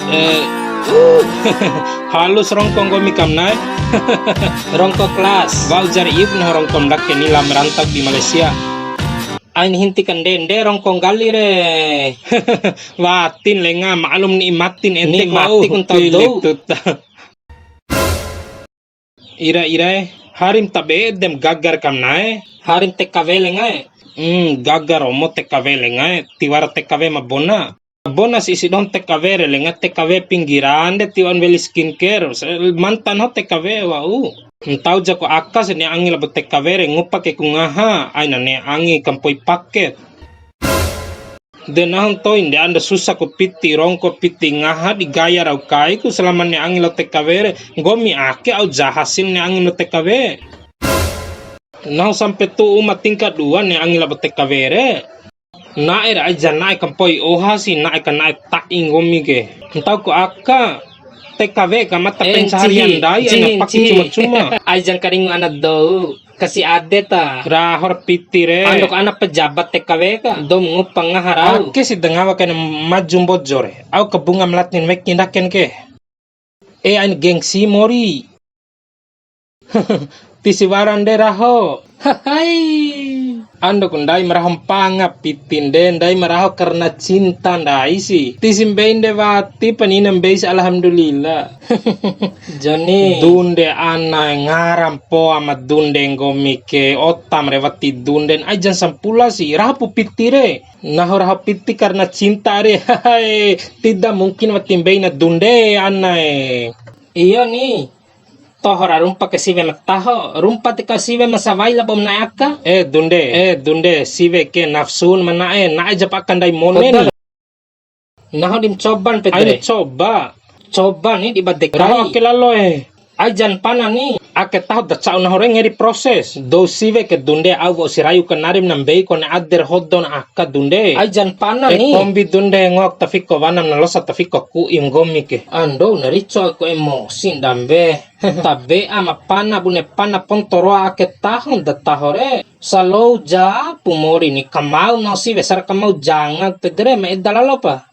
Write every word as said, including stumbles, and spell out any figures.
Eh, uh, halus rongko nggomi kamnae. Rongko kelas. Wa'u jari iup nahu rongko ndake ni la merantau di Malaysia. Ain hinti kandende rongko nggali re. Watin lenga, maklum nikmatin ente ku au. Nikmati ku ntau dou. Ira irae, harim tabe edem gagar kamnae. Harim T K W lengae. Hmm, gagar omo T K W lengae, tiwara T K W ma bona. Bona si isi dohon T K W re lenga, T K W pinggiran de tiwa'un weli skincare. Se-, mantan ho T K W wa'u. Ntau jako aka si ne'e angi labo T K W re, ngupa ke ku ngaha, aina ne'e angi kampoi paket. De nahu ntoin de anda susa ku piti rongko piti ngaha di gaya rau kai ku selama ne'e angi lao T K W re, nggomi ake au jahasin ne'e angi lao T K W. Nahu sampe tu'u uma tingkat dua ne'e angi labo T K W re. Na'e ra aja na'e kampoi oha si na'e ka na'e ta'i nggomi ke. Ntau ku aka T K W ka mata pencaharian ndai aina paku cuma-cuma. Aja karingu ana dou. Kasi ade ta. Rahor piti re. Andok ana pejabat T K W ka, dou ngupa ngaha rau. Ake si dengawa kaina maju Mbojo re. Au kabunga melatin weki ndaken ke. E ain gengsi mori. Tisi waran de raho. Hai. Andok ndai ma raho mpanga pitin de, ndai ma raho karena cinta ndai si. Tisi mbein de wati panina mbei si alhamdulillah. Joni. Dunde ana ngara mpoa ma dunde nggomi ke, otam re wati dunden, ai jan sampula si, raho pu piti re. Nahu raho piti karena cinta re, hahae, tidak mungkin wati mbeina dunde anae. Iyo ni, toho ra rumpa ke siwe ma taho, rumpa ti ka siwe ma sawai labo ma na'e aka. Eh dunde, eh dunde, siwe ke nafsun ma na'e, na'e japa aka ndai mone ni. Nahu di ma coban, Pedre. Aina coba. Coba ni di bade kai. Raho ake lalo e. Ai jan pana ni. Ake taho da ca'u nahu re ngeri proses. Dou siwe ke dunde au wa'u si rayu kanari ma na mbei kone ader hodon aka dunde. Ai jan pana ni. E kombi dunde ngoak tafiko wanam na losa tafiko ku'i nggomi ke. Ando na rico aku emosi ndambe. Tabe'a ma pana bune pana ponto roa ake taho da taho re. Salou ja pu mori ni kamau nau siwe sara kamau janga, Pedre, ma eda lalo pa.